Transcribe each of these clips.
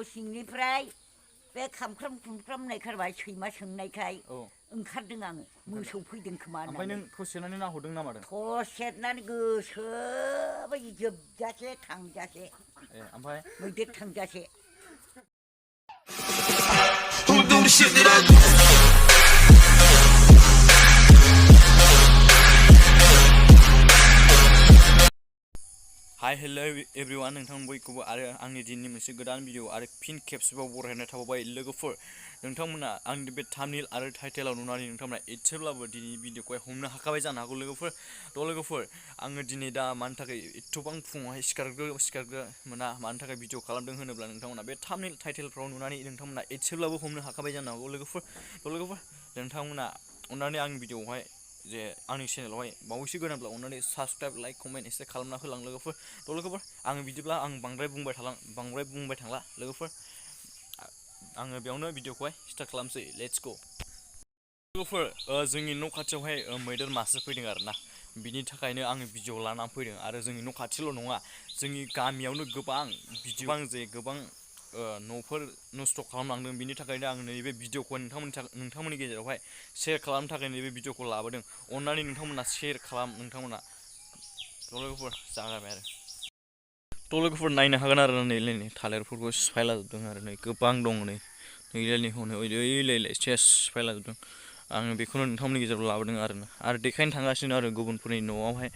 सिंनिफ्राय बे खामख्राम खुमख्रामनाय खारबाय सैमा सोंनायखाय ओंखारदों आङो मोसौ फैदों खोमा होननानै। ओमफ्राय नों थस सेरनानै नाहरदों ना मादों? थस सेरनानै गोसो बायदि जोबजासे थांजासे ओमफ्राय मैदेर थांजासे। हाय हेल' एभ्रिवान नोंथां बयखौबो आरो आंनि दिननि मोनसे गोदान भिडिअ आरो फिन खेबसेबाव बरायनाय थाबावबाय लोगोफोर नोंथांमोना आंनि बे थाम्बनेल आरो टाइटेलाव नुनानै नोंथांमोना एसेब्लाबो दिनैनि भिडिअखौहाय हमनो हाखाबाय जानो हागौ लोगोफोर आङो दिनै दा मानि थाखाय एथबां फुङावहाय सिखारग्रो मोना मानि थाखाय भिडिअ खालामदों होनोब्ला नोंथांमोना बे थाम्बनेल टाइटेलफ्राव नुनानै नोंथांमोना एसेब्लाबो हमनो हाखाबाय जानो हागौ लोगोफोर नोंथांमोना अननानै आंनि भिडिअआवहाय जे आंनि चेनेलावहाय बावैसो गोदानब्ला अननानै साबसक्राइब लाइक कमेन्ट एसे खालामना होलां लोगोफोर आङो बिदिब्ला आं बांद्राय बुंबाय थांला लोगोफोर आङो बेयावनो भिडिअखौहाय स्टार्ट खालामसै लेट्स गो। लोगोफोर जोंनि न' खाथियावहाय मैदेर मासे फैदों आरोना बिनि थाखायनो आङो भिडिअ लानानै फैदों आरो जोंनि न' खाथिल' नङा जोंनि गामियावनो गोबां न'फोर नस्थ' खालामलांदों बिनि थाखायनो आं नैबे भिडिअखौ नोंथांमोननि गेजेरावहाय शेयार खालामनो थाखाय नैबे भिडिअखौ लाबोदों अननानै नोंथांमोना शेयार खालाम नोंथांमोना लोगोफोर जागायबाय आरो लोगोफोर नायनो हागोन आरो नै थालिरफोरखौ सिफायलाजोबदों आरो नै गोबां दं नै हनै ओइलाय सेस सिफायलाजोबदों आङो बेखौनो नोंथांमोननि गेजेराव लाबोदों आरो देखायनो थांगासिनो आरो गुबुनफोरनि न'आवहाय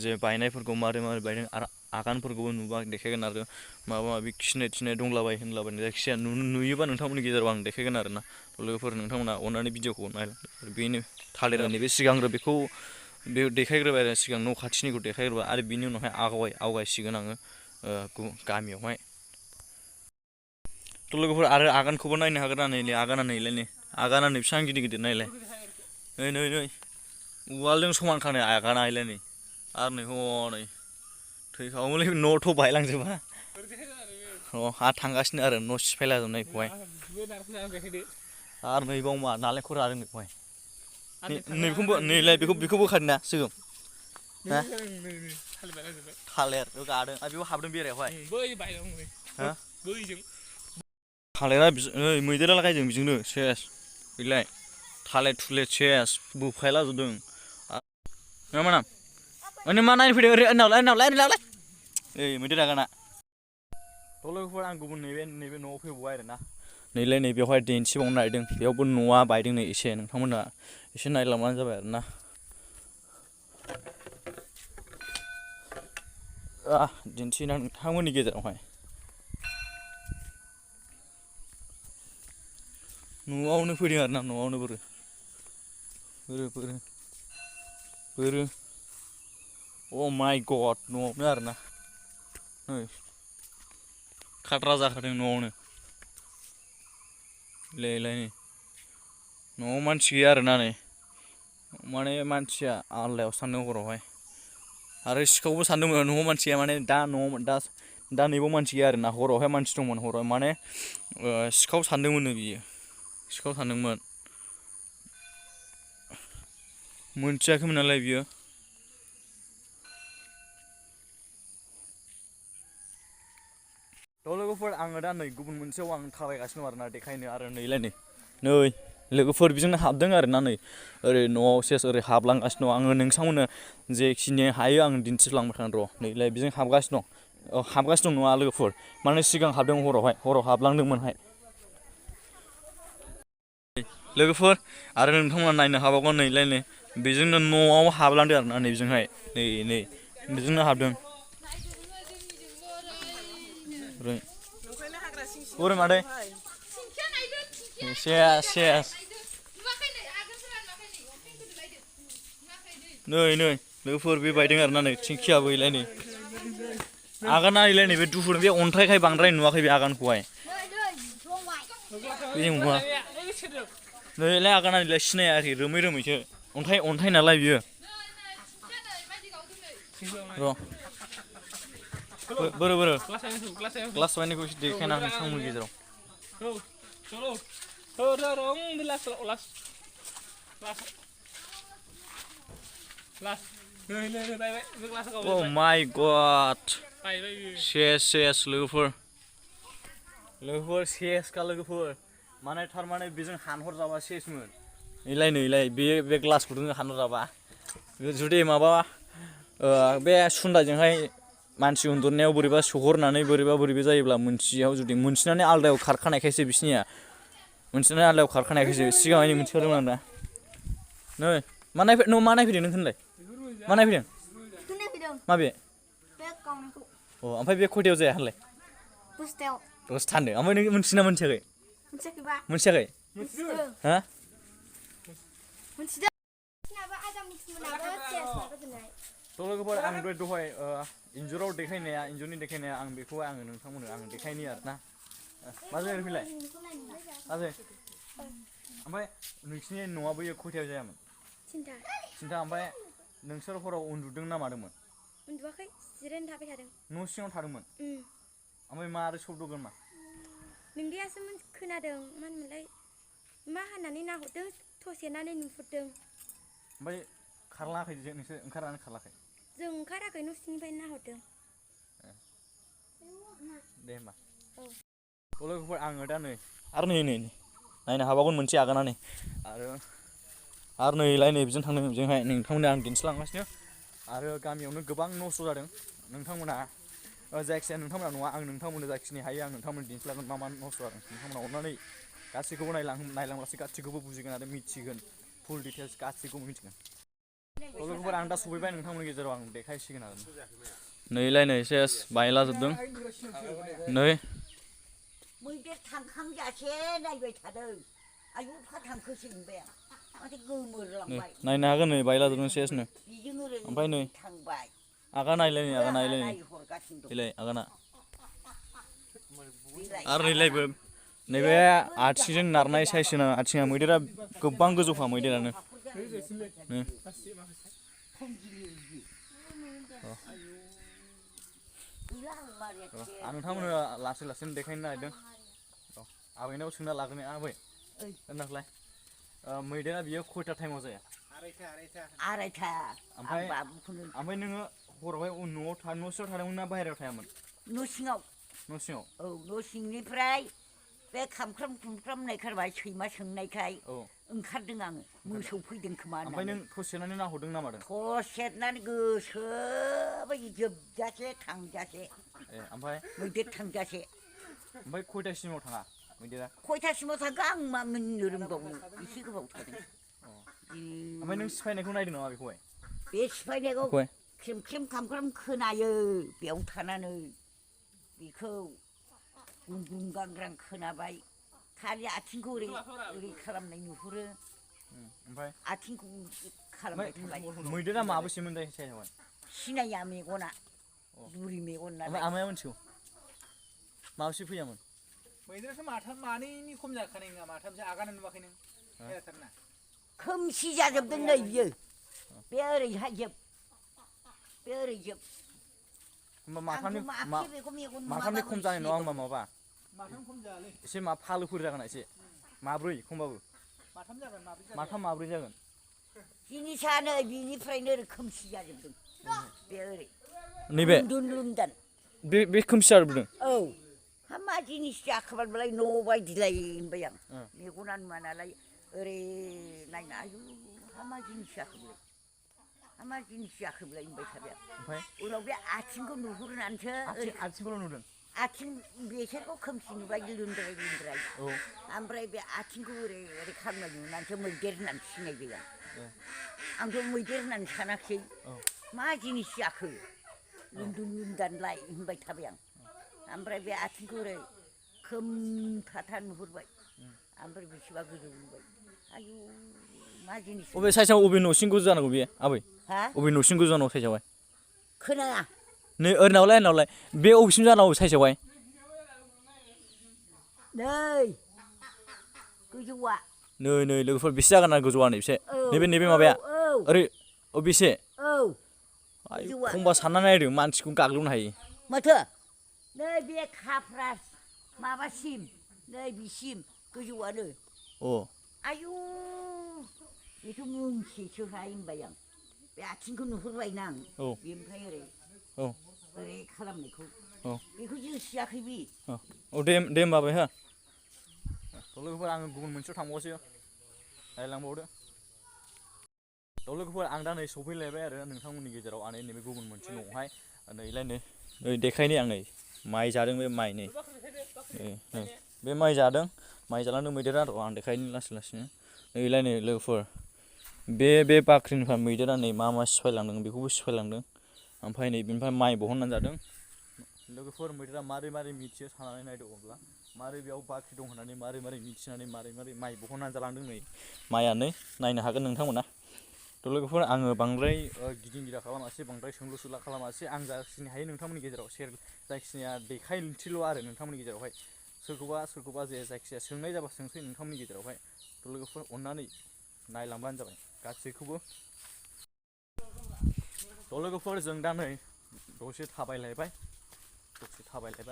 जे बायनायफोरखौ मारै बायदों आरो आगानफोरखौबो नुबा देखायगोन आरो माबा माबि खिनाय दंलाबाय होनलाबाय जायखिजाया नुयोबा नोंथांमोननि गेजेराव आं देखायगोन आरोना लोगोफोर नोंथांमोना अननानै भिडिअखौ नायलां बेनो थालिरा नैबे सिगांग्रो बेखौ देखायग्रोबाय आरो सिगां न' खाथिनिखौ देखायग्रोबाय आरो बिनि उनावहाय आवगायसिगोन आङो गामियावहाय लोगोफोर आरो आगानखौबो नायनो हागोन आगाना नै बिसां गिदिर नायलाय नै उवालजों समान खानाय आगाना नै आरो नै हनै थैखागौमोनलै न'थ' बायलांजोबा हा थांगासिनो आरो न' सिफायलाजोबनायखौहाय आरो नैबाव मा नालेंखर रादों बेखौहाय नैलाय बेखौ बोखारना सिगां थालिर गादों आरो बेयाव हाबदों बेरायावहाय थालिरा मैदेरा लागायदों बेजोंनो सेस गैलाय थालिर थुलिर सेस बोफायलाजोबदों मा नायनो फैदों ओरै मैदेर आगाना लोगोफोर आं गुबुन नैबे न'आव फैबावबाय आरोना नैलाय नै बेवहाय दिन्थिबावनो नागिरदों बेयावबो न'आ बायदों नै एसे नोंथांमोना एसे नायलांबानो जाबाय आरोना दिन्थिना नोंथांमोननि गेजेरावहाय न'आवनो फैदों आरोना न'आवनो बोरो अ माइ गड न'आवनो आरोना नै खाथ्रा जाखादों न'आवनो नै न'आव मानसि गैया आरोना नै माने मानसिया आलदायावसो थांदों हरावहाय आरो सिखावबो सानदोंमोन न'आव मानसि गैया माने दा नैबाव मानसि गैया आरोना हरावहाय मानसि दंमोन हराव माने सिखाव सानदोंमोननो बियो सिखाव सानदोंमोन मोनथियाखैमोन नालाय बियो लोगोफोर आङो दा नै गुबुन मोनसेयाव आं थाबायगासिनो दं आरोना देखायनो आरो नै लोगोफोर बेजोंनो हाबदों आरोना नै ओरै न'आव सेस ओरै हाबलांगासिनो दं आङो नोंथांमोननो जेखिनि हायो आं दिन्थिलांबाय थागोन र' नैलाय बेजों हाबगासिनो दं नङा लोगोफोर माने सिगां हाबदों हराव हाबलांदोंमोनहाय लोगोफोर आरो नोंथांमोना नायनो हाबावगोन नैलाय बेजोंनो न'आव हाबलांदों आरोना नै बेजोंहाय नै बेजोंनो हाबदों बोरो मादै सेस नै लोगोफोर बे बायदों आरोना नै थिंखियाबो हैलाय नै आगाना हैलाय नै बे दुहर बे अन्थाइखाय बांद्राय नुवाखै बे आगानखौहाय नैलाय आगाना सिनाया आरोखि रोमैसो अन्थाइ नालाय बियो र' बोरो ग्लास बायनायखौ एसे देखायना नोंथांमोननि गेजेराव Oh my god सेस लोगोफोर लोगोफोर सेसखा लोगोफोर माने थारमाने बेजों हानहर जाबा सेसमोन नैलाय बे ग्लासखौ जों हानहर जाबा जुदि माबा बे सुन्दाजोंहाय मानसि उन्दुनायाव बोरैबा सहरनानै बोरैबा जायोब्ला मोनसेयाव जुदि मोनसेनानै आलदायाव खारखानायखायसो बिसिनिया मोनसेनानै आलदायाव खारखानायखायसो सिगाङावनो मोनथिखादोंमोन आं दा नै मा नायफैदों नों होनलाय मा नायफैदों माबे अ ओमफ्राय बे खयथायाव जाया होनलाय दसे थान्दो ओमफ्राय नों मोनथिना मोनथियाखै मोनथियाखै हा थ' लोगोफोर आं बे दहाय इन्जुरनि देखायनाया आं बेखौ आङो नोंथांमोननो आं देखायनि आरोना मा जायो फैलाय आजै ओमफ्राय नोंसिनि न'आ बैयो खयथायाव जायामोन थिनथा ओमफ्राय नोंसोर हराव उन्दुदों ना मादोंमोन उन्दुवाखै जिरायना थाबाय थादों न' सिङाव थादोंमोन ओमफ्राय मा आरो सब्दगोन मा नोंदियासो खोनादों मा होनोमोनलाय मा होननानै नाहरदों थसेनानै नुहुरदों ओमफ्राय खारलाङाखै नोंसोर ओंखारनानै खारलाङाखै जों ओंखाराखै न' सिंनिफ्रायनो नाहरदों दे होमबा औ लोगोफोर आङो दा नै आरो नै नायनो हाबावगोन मोनसे आगाना नै आरो नैलाय नै बिजों थांदों बिजोंहाय नोंथांमोननो आं दिन्थिलांगासिनो आरो गामियावनो गोबां नस्थ' जादों नोंथांमोना जायखिजाया नोंथांमोना नङा आं नोंथांमोननो जाखिनि हायो आं नोंथांमोननो दिन्थिलांगोन मा नस्थ' जादों नोंथांमोना अननानै गासैखौबो नायलांब्लासो गासैखौबो बुजिगोन आरो मिथिगोन फुल डिटेल्स गासैखौबो मिथिगोन लोगोफोर आं दा सफैबाय नोंथांमोननि गेजेराव आं देखायसिगोन आरो नैलाय नै सेस बायलाजोबदों नै मैदेर थांखांजासे नायबाय थादों आयु फा थांखोसो मोनबाय आं माथो गोमोरलांबाय नायनो हागोन नै बायलाजोबदों सेसनो ओमफ्राय नै थांबाय आगान नायलाय देलाय आगाना आरो नैलायबो नैबे आथिंजों नारनाय साइसना आथिङा मैदेरा गोबां गोजौखा मैदेरानो आं नोंथांमोननो लासै लासैनो देखायनो नागिरदों आबैनाव सोंना लाग्रोनि आबै होननायलाय मैदेरा बियो खयथा टाइमाव जाया आरायथा ओमफ्राय नोङो हरावहाय न' सिङाव थादोंमोन ना बाहेरायाव थायामोन न' सिङाव औ न' सिंनिफ्राय बे खामख्राम खुमख्राम होननाय खोनाबाय सैमा सोंनायखाय ओंखारदों आङो मोसौ फैदों खोमा होननानै ओमफ्राय नों थस सेरनानै नाहरदों ना मादों थस सेरनानै गोसो बायदि जोबजासे थांजासे ओमफ्राय मैदेर थांजासे ओमफ्राय खयथासिमाव थाङा मैदेरा खयथासिमाव थांखो आं मा मिन्नो रोंबावनो एसे गोबाव थादों ओमफ्राय नों सिफायनायखौ नायदों नामा बेखौहाय बे सिफायनायखौ ख्रेम ख्रेम खामख्राम खोनायो बेयाव थानानै बेखौ गुं गांग्रां खोनाबाय खालि आथिंखौ ओरै खालामनाय नुहुरो ओमफ्राय आथिंखौ खालामबाय थाबाय मैदेरा माबेसेमोन जायो साइजआवहाय सिनाया मेगना बुरि मेगन नालाय आमाया मिथिगौ माबेसे फैयामोन मैदेराथ' मानैनि खम जाखानाय नङा माथामसो आगान नुवाखै नों नायथारना खोमसि जाजोबदों नै बियो बे ओरैहाय जोब बे ओरै जोब होमबा माथामनि खम जानाय नङा होमबा माबा माथाम खम जायालै एसे फालोफोर जागोन एसे माब्रै खमबाबो माथाम जागोन माथाम माब्रै जागोन जिनिसा नै बिनिफ्रायनो ओरै खोमसि जाजोबदों बे ओरै नैबे लुमदान बे खोमसि जाजोबदों औ हा मा जिनिस जाखोबालाय न' बायदिलाय होनबाय आं मेगना नुवा नालाय ओरै नायना आयु हा मा जिनिस जाखोबालाय हा मा जिनिस जाखोबालाय होनबाय थाबाय आं ओमफ्राय उनाव बे आथिंखौ नुहुरनानैसो आथिंखौल' नुदों आथिं बेसोरखौ खोमसि नुबाय लुन्द्राय ओमफ्राय बे आथिंखौ ओरै खालामनाय नुनानैसो मैदेर होननानै सिनायबाय आंथ' मैदेर होननानै सानाखिसै मा जिनिस जाखो लुमदानलाय होनबाय थाबाय आं ओमफ्राय बे आथिंखौ ओरै खोमथाथा नुहुरबाय ओमफ्राय बेसेबा गोजौ नुबाय आयु मा जिनिस अबे साइसआव अबे न'सिं गोजौ जानांगौ बेयो आबै अबे न'सिं गोजौ जानांगौ साइसआवहाय खोनाया नै ओरैनावलाय बे अबेसिम जानांगौ साइसआवहाय नै गोजौआ नै लोगोफोर बेसे जागोन आरो गोजौआ नैबेसे नैबे माबाया ओरै बेसे खमबा साननानै नायदों मानसिखौ गाग्लोबनो हायो माथो नै बे खाफ्रा माबासिम नै बिसिम गोजौआनो आयु बेथ' मोनसेसोहाय होनबाय आं बे आथिंखौ नुहुरबायना आं बेनिफ्राय ओरै खालामनायखौ बेखौ जोसियाखै बि दे होमबा बे हो लोगोफोर आङो गुबुन मोनसेयाव थांबावसै रायलांबावदो लोगोफोर आं दा नै सफैलायबाय आरो नोंथांमोननि गेजेराव आं नैबे गुबुन मोनसे न'आवहाय नैलाय नै देखायनि आं नै माइ जादों बे माइ नै बे माइ जादों माइ जालांदों मैदेरा र' आं देखायनि लासै लासैनो नैलाय नै लोगोफोर बे बाख्रिनिफ्राय मैदेरा नै मा सिफायलांदों बेखौबो सिफायलांदों ओमफ्राय नै बेनिफ्राय माइ बहननानै जादों लोगोफोर मैदेरा मारै मिथियो साननानै नायदो अब्ला मारै बेयाव बाख्रि दं होननानै मारै मिथिनानै मारै माइ बहननानै जालांदों नै माइआ नै नायनो हागोन नोंथांमोना लोगोफोर आङो बांद्राय गिदिं गिदा खालामासै बांद्राय सोंलु सोला खालामासै आं जाखिनि हायो नोंथांमोननि गेजेराव जायखिजाया देखायनोसैल' आरो नोंथांमोननि गेजेरावहाय सोरखौबा जायखिजाया सोंनाय जाबा सोंसै नोंथांमोननि गेजेरावहाय लोगोफोर अननानै नायलांबानो जाबाय गासैखौबो लोगोफोर जों दा नै दसे थाबायलायबाय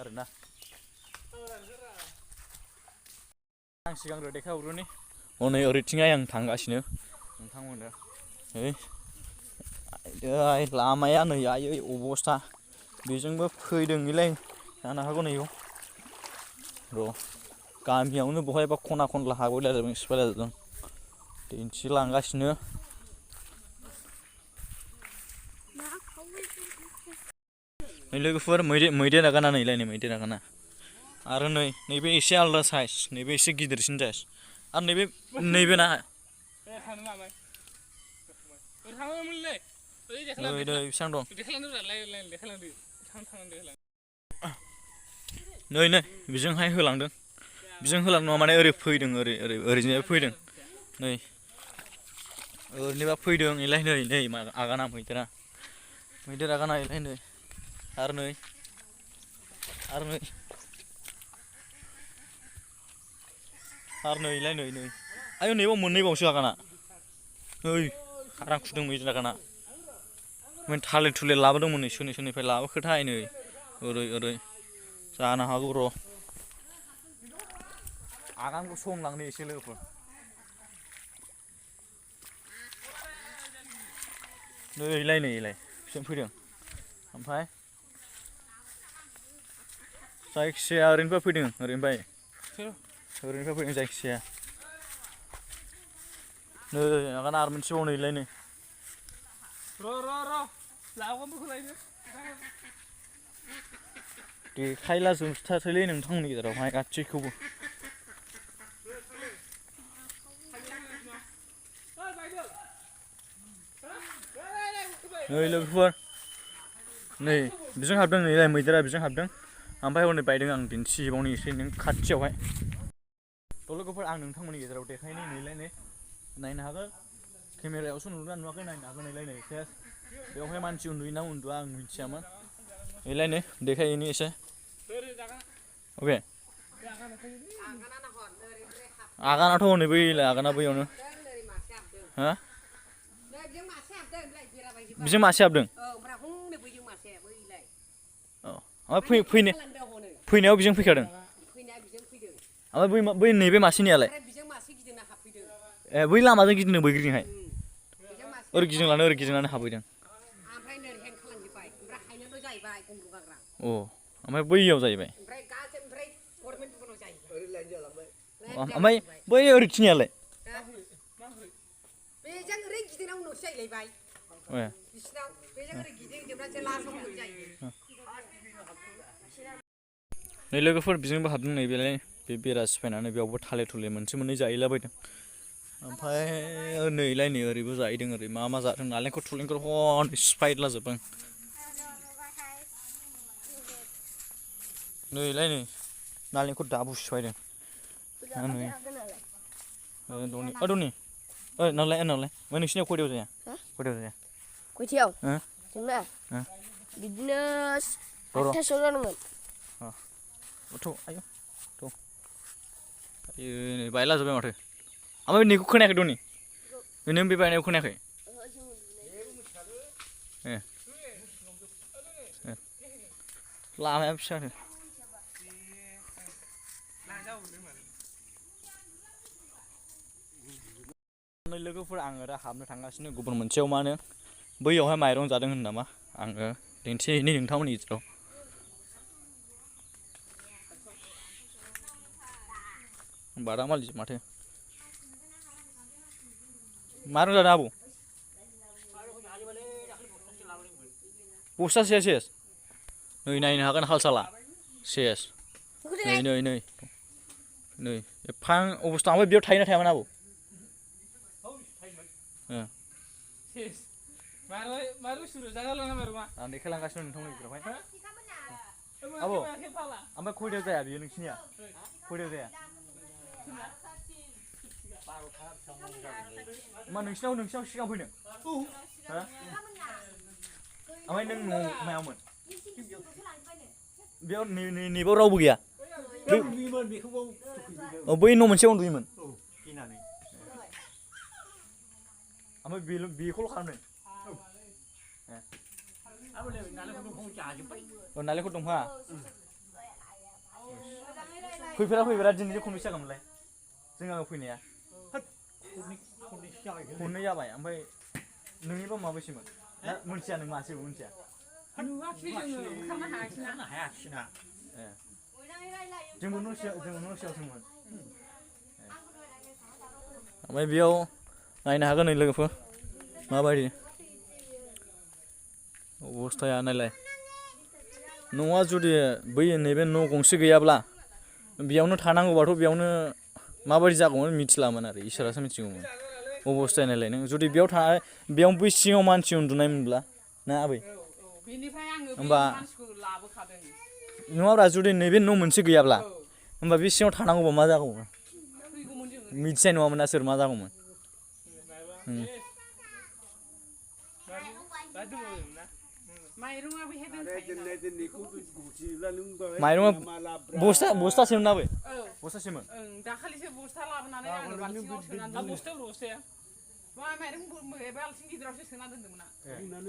आरोना आं सिगांग्रो देखायहरग्रोनि हनै ओरैथिंहाय आं थांगासिनो नोंथांमोननो लामाया नै आयै अबस्था बेजोंबो फैदों इलाय जानो हागौ नै र' गामियावनो बहायबा खना खनला हाबहैलाजोबदों सिफायलाजोबदों दिन्थिलांगासिनो लोगोफोर मैदेर आगाना नैलाय नै मैदेर आगाना आरो नैबे एसे आलादा साइज नैबे एसे गिदिरसिन साइज आरो नैबे ना बेसेबां दं नै बेजोंहाय होलांदों बेजों होलांदों माने ओरै फैदों ओरैनिफ्राय फैदों नै ओरैनिबा फैदों इलाय नै आगाना मैदेर आगाना इलाय नै आरो नै इलाय नै आयौ नैबाव मोननैबावसो आगाना नै हारां खुदों मैदेर आगाना थालिर थुलिर लाबोदोंमोन नै सोरनिफ्राय लाबोखोथाय नै ओरै जानो हागौ र' आगानखौ संलांनो एसे लोगोफोर नैलाय बिसिम फैदों ओमफ्राय जायखिजाया ओरैनिफ्राय फैदों जायखिजाया नै आगाना आरो मोनसेबाव नैलाय नै देखायला जोबथारसैलै नोंथांमोननि गेजेरावहाय गासैखौबो नै लोगोफोर नै बेजों हाबदों नै मैदेरा बेजों हाबदों ओमफ्राय हनै बायदों आं दिन्थिबावनो एसे नों खाथियावहाय लोगोफोर आं नोंथांमोननि गेजेराव देखायनि नैलाय नै नायनो हागोन केमेरायावसो नुदोंना नुवाखै नायनो हागोन नैलाय नै बेवहाय मानसि उन्दुयोना उन्दुआ आं मिथियामोन नैलाय नै देखायहैनि एसे अबे आगानाथ' हनै बैलाय आगाना बैयावनो हा बेजों मासे हाबदों ओमफ्राय फैनायाव बेजों फैखादों ओमफ्राय बै नैबे मासेनियालाय ए बै लामाजों गिदिंदों बैग्रिजोंहाय ओरै गिदिंनानै हाबहैदों अ ओमफ्राय बैयाव जाहैबाय ओमफ्राय बै ओरैथिंनियालाय नै लोगोफोर बेजोंबो हाबदों नै बेलाय बे बेरा सिफायनानै बेयावबो थालिर थुलिर मोनसे मोननै जाहैलाबायदों ओमफ्राय नैलाय नै ओरैबो जाहैदों ओरै मा जादों नालेंखर थुलेंखर हनै सिफायलाजोबदों नैलाय नै नालेंखर दाबु सिफायदों दनि नावलाय ओमफ्राय नोंसिनियाव खयथायाव जाया खयथायाव जोंना बिदिनो 8थासोआव जादोंमोन नै बायलाजोब्बाय माथो ओमफ्राय नैखौ खोनायाखै दनि नों बे बायनायखौ खोनायाखै लामाया फिसा लोगोफोर आङो दा हाबनो थांगासिनो गुबुन मोनसेयाव मा होनो बैयावहाय माइरं जादों होनो नामा आङो दिन्थिहैनि नोंथांमोननि गेजेराव बादामालि माथो मारों जादों आबौ बस्ता सेस नै नायनो हागोन हाल साला सेस नै एफां अबस्था ओमफ्राय बेयाव थायोना थायामोन आबौ आं देखायलांगासिनो नोंथांमोननि गेजेरावहाय आबौ ओमफ्राय खयथायाव जाया बियो नोंसिनिया खयथायाव जाया मा नोंसिनाव सिगां फैनो ओमफ्राय नों न'आव मायावमोन बेयाव नैबाव रावबो गैया बै न' मोनसेयाव उन्दुयोमोन ओमफ्राय बेखौल' खालामदों नालेंखर दंफाङा फैफेरा दिनैजों खनबेसे जागोनमोनलाय जों आङो फैनाया खननै जाबाय ओमफ्राय नोंनिबा माबैसेमोन दा मोनथिया नों मासेबो मोनथिया जोंबो न' सिङावसोमोन ओमफ्राय बेयाव नायनो हागोन नै लोगोफोर माबायदि अबस्थाया नायलाय न'आ जुदि बै नैबे न' गंसे गैयाब्ला बेयावनो थानांगौबाथ' बेयावनो माबायदि जागौमोन मिथिलामोन आरो इसोरासो मिथिगौमोन अबस्थाया नायलाय नों जुदि बेयाव बै सिङाव मानसि उन्दुनायमोनब्ला ना आबै होमबा नङाब्रा जुदि नैबे न' मोनसे गैयाब्ला होमबा बे सिङाव थानांगौबा मा जागौमोन मिथिनाय नङामोन ना सोर मा जागौमोन माइरङा बस्थासेमोन ना बै बस्थासेमोन दाखालिसो बस्ता लाबोनानै आङो बाल्थिङाव सोनानै बस्तायाव बस्ताया माइरं बाल्थिं गिदिरावसो सोना दोन्दोंमोन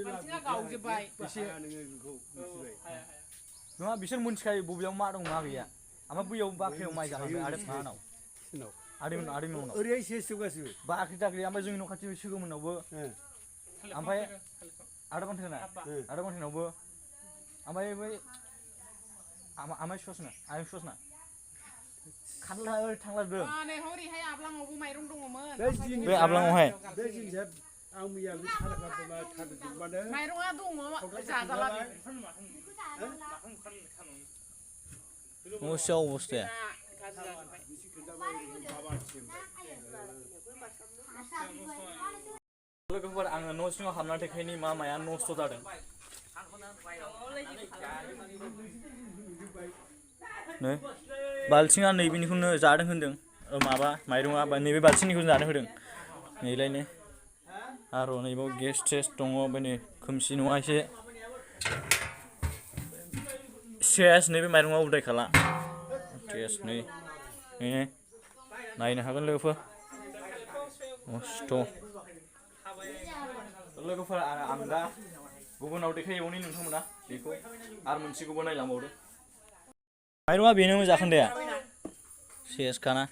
बाल्थिङा गावजोब्बाय नङा बिसोर मोनथिखायो बबेयाव मा दं मा गैया ओमफ्राय बैयाव बाख्रियाव माइ जाखांबाय आदैमोननाव बाख्रि टाख्रि ओमफ्राय जोंनि न' खाथियाव सोगोमोननावबो ओमफ्राय आदा बान्थानावबो ओमफ्राय बै आमाय ससना खान्थाल थांलाजोबदों हरैहाय आब्लाङावबो माइरं दङमोन बे आब्लाङावहाय माइरङा दङ जाजाला न'सियाव अबस्थाया लोगोफोर आङो न' सिङाव हाबनानै देखायनि माया नस्थ' जादों नै बाल्थिङा नैबेनिखौनो जादों होनदों माबा माइरङा नैबे बाल्थिंनिखौनो जादों होदों नैलायनो आरो नैबाव गेस थेस दङ ओमफ्राय नै खोमसि नङा एसे सेस नैबे माइरङा उदाय खाला टेस नै नायनो हागोन लोगोफोर मस्थ' लोगोफोर आं दा गुबुनाव देखायबावनि नोंथांमोना बेखौ आरो मोनसेखौबो नायलांबावदो माइरङा बेनो जाखोन्दाया सेसखाना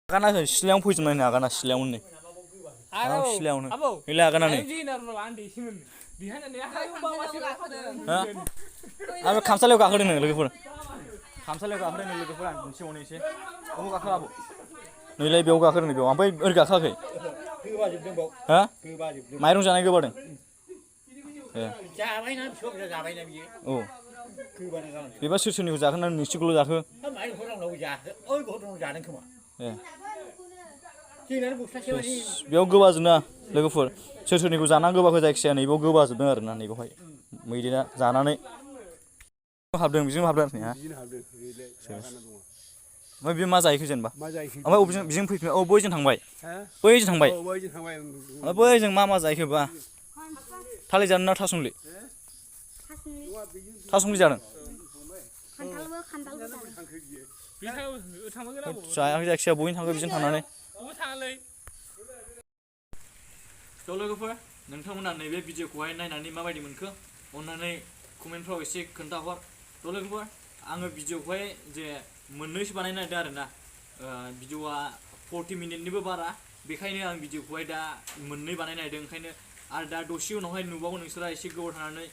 आगानाखै सिलायावनो फैजोबनायनो आगाना सिलायावनो नै सिलायावनो गैला आगाना नै आं खामसालियाव गाखोदों लोगोफोर आं दिन्थिबावनो एसे अबाव गाखो आबौ नैलाय बेयाव गाखोदों बेयाव ओमफ्राय ओरै गाखोआखै हा माइरं जानाय गोबादों औ बेबा सोरनिखौ जाखोना नोंसिनिखौल' जाखो बेयाव गोबाजोबना लोगोफोर सोरनिखौ जानानै गोबाखो जायखिजाया नैबाव गोबाजोबदों आरो ना नैबावहाय मैदेरा जानानै हाबदों बेजों हाबदों ओमफ्राय बे मा जाहैखो जेनेबा ओमफ्राय बेजों फैफिन बैजों थांबाय बैजों मा जाहैखो बा थालिर जादों ना थासुमलि जादों जायाखै जायखिजाया बयनो थांबाय बेजों थांनानै लोगोफोर नोंथांमोना नैबे भिडिअखौहाय नायनानै माबायदि मोनखो अननानै कमेन्टफ्राव एसे खोन्थाहर लोगोफोर आङो भिडिअखौहाय जे मोननैसो बानायनो नागिरदों आरोना भिडिअआ 40 मिनिटनिबो बारा बेखायनो आं भिडिअखौहाय दा मोननै बानायनो नागिरदों ओंखायनो आरो दा दसे उनावहाय नुबावगोन नोंसोरा एसे गोबाव थानानै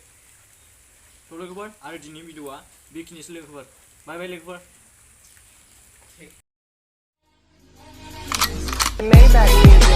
लोगोफोर आरो दिनैनि भिडिअआ बेखिनिसो लोगोफोर बाय बाय लोगोफोर Maybach music.